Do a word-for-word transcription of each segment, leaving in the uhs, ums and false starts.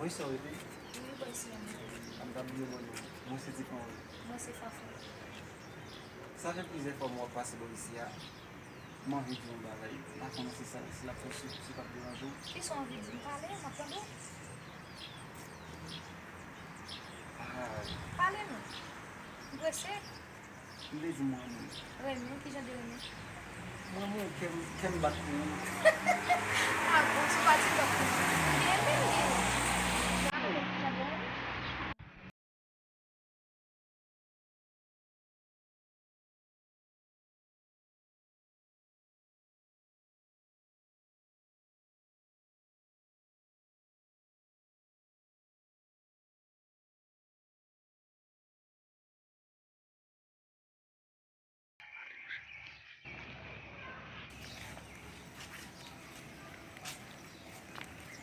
Wi, sa w rele? Wi, bòy, se yon. Sa m t ap di w, bòy, mwen se Ti Fanm. Mwen se Fafou. Sa fè plizyè fwa mwen ap pase bò isi a. M anvi di yon bagay. M pa konnen si sa, si l ap fè w soufri, si l p ap deranje w. Kisa w anvi di m? Pale, m ap tande w. Ah. Pale non. M prese. M te di m renmen w. Renmen w? Ki jan de renmen? M renmen w, kè m, kè m bat pou ou. Ah bon, sou pati lòt. Renmen m, renmen m. Pale, ki jan de renmen?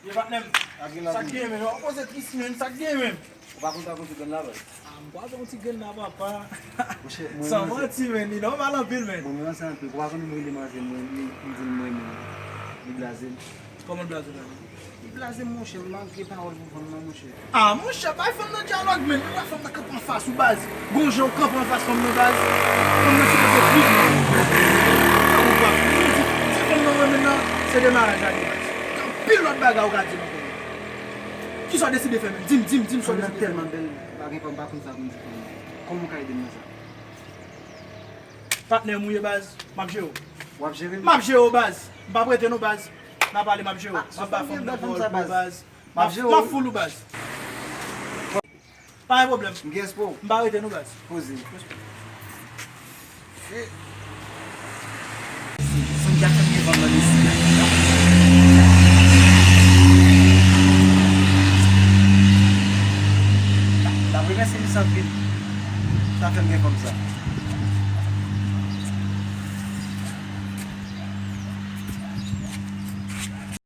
Ye patnè m. Sa k gen, men? W ap poze tris, men. Sa k gen, men? Ou pa konn sa konn ti grenn la, baz? Ah, m kwaze yon ti grenn la, papa. Monchè, mwen, san manti, men, li nòmal anpil, men. Mwen, mwen, se anpil. Ou pa konn m rele manzè, mwen, li, li di m mwen, men, li blaze m. Kòman l blaze w la? Li blaze m, monchè, m manke pawòl pou fanm nan, monchè. Ah, monchè, bay fanm nan dyalòg, men. Ou wè fanm nan kanpe anfas ou, baz. Gon jan ou kanpe anfas fanm nan, baz. Fanm nan se kote plis, men. Ou pa, ou di, si fanm nan renmen nan, se demaraj la, baz. Gen anpil lòt bagay ou ka di m ankò. Kisa w deside fè menm? Di m, di m, di m sa w deside fè. Fanm nan tèlman bèl, pa gen, pa, m pa konn sa pou m di fanm nan. Kòman w ka ede m nan sa? Patnè m ou ye, baz, m ap jere w. W ap jere m? M ap jere w, baz. M p ap rete non, baz. N a pale, m ap jere w. M ap ba fanm nan pawòl pou ou, baz. M ap jere w. M ap foul ou, baz. Pa gen pwoblèm. M gen espwa w. M pa rete non, baz. Poze. Respè. Santi a fè m gen fanm nan isi. M ap remèsye misye anpil. Sa fè m gen fanm sa.